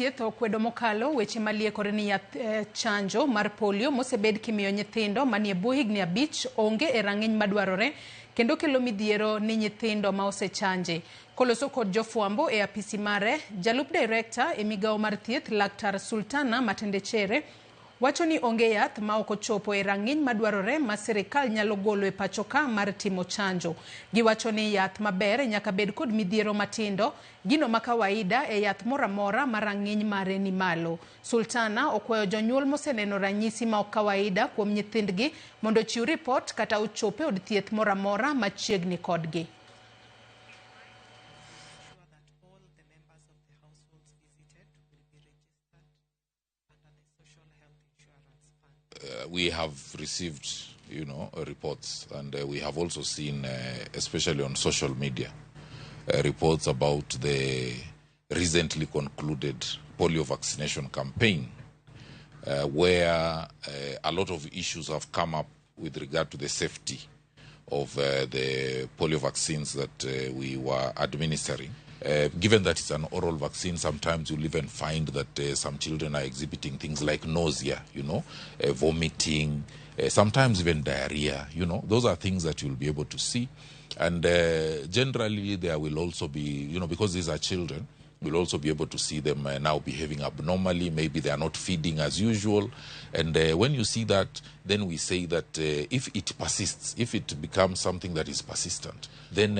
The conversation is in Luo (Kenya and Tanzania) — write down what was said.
thieth okwedo mokalo weche maliekore ni yath chanjo mar polio mosebed kimiyo nyithindo manie bwo higni 5 onge e rang'iny madwarore kendo kelo midhiero ni nyithindo ma osechanje. Koloso kod jofwambo e apisi mare, jalup director e migawo mar thieth Laktar Sultana Matendechere wacho ni onge yath ma ok ochopo e rang'iny madwarore ma sirikal nyalo golo e pacho ka mar timo chanjo. Giwacho ni yath maber nyaka bed kod midhiero matindo, gino ma kawaida e yath moro amora ma rang'iny mare ni malo. Sultana okwayo jonyuol moseneno ranyisi ma ok kawaida kuom nyithindgi mondo ochiw ripot kata ochop e od thieth moro amora machiegni kodgi. We have received, reports, and we have also seen, especially on social media, reports about the recently concluded polio vaccination campaign, where a lot of issues have come up with regard to the safety of the polio vaccines that we were administering. Given that it's an oral vaccine, sometimes you'll even find that some children are exhibiting things like nausea, vomiting, sometimes even diarrhea. Those are things that you'll be able to see. And generally there will also be, because these are children, you'll also be able to see them now behaving abnormally. Maybe they are not feeding as usual. And when you see that, then we say that if it persists, if it becomes something that is persistent, then